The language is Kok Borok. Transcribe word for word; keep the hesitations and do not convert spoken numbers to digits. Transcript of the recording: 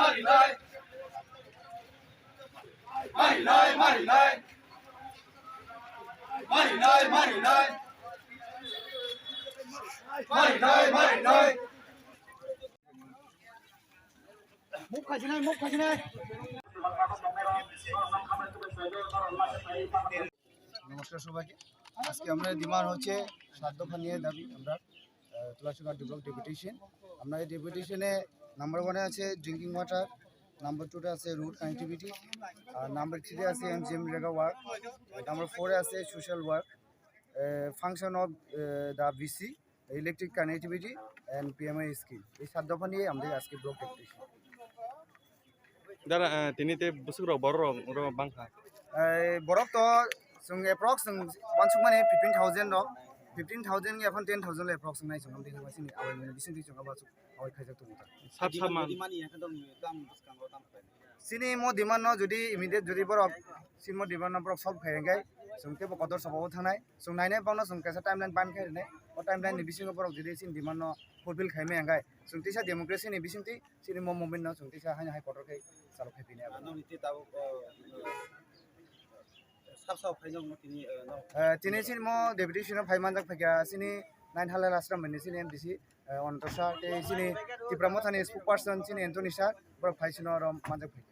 Marinai, marinai, marinai. Marinai, marinai. Marinai, marinai. Move khaisinai, move khaisinai. নমস্কার সবাইকে। আজকে আমরা ডিমান্ড হচ্ছে সাত দফা নিয়ে দাবি আমরা, আহ, তুলাসীঘাট ডি ব্লক ডেপুটেশন। আমরা এই ডেপুটেশনে নাম্বার ওয়ানে আছে ড্রিঙ্কিং ওয়াটার, নাম্বার টুতে আছে রোড কানেক্টিভিটি, আর নাম্বার থ্রিতে আছে এমজিএম রেগা ওয়ার্ক, নাম্বার ফোরে আছে social work, function of the VC, electric connectivity and PMI scheme. এই সাত দফা নিয়ে আমাদের আজকে block deputation. Dara, eh, tini tei bwswk rok borok rok oro bangkha. Eh, borok to chwng approx chwng uansukmani fifteen thousand rok, fifteen thousand ni ekhon ten thousand le approx wngnai chwng amtwi thangma sini awai mani bisingtwi chwng abo awai khaijak tongo ta. Sab sab man. Sini mo demand no jodi immediate jodi borok sini mo demand no borok solve khai hwnkhe chwng teibo kotor sabao thangnai. Chwng nainai bono chwng kaisa timeline ban khai rwnai. O timeline ni bisingo borok jodi sini demand no fulfill khai maya hwnkhe chwng tisa democracy ni bisingtwi sini mo movement no chwng tisa haino hai kotor khe chalok khai phinai abo. Nokni tei tabuk, o, sab sab phaijak no tini, o, no. Eh, tini sini mo deputation o phai manjak phaikha sini nine halal ashram ni sini M D C, eh, Ananta Shah tei sini Tipra Mothani spokesperson sini Anthony Shah borok phai sino oro manjak phaikha.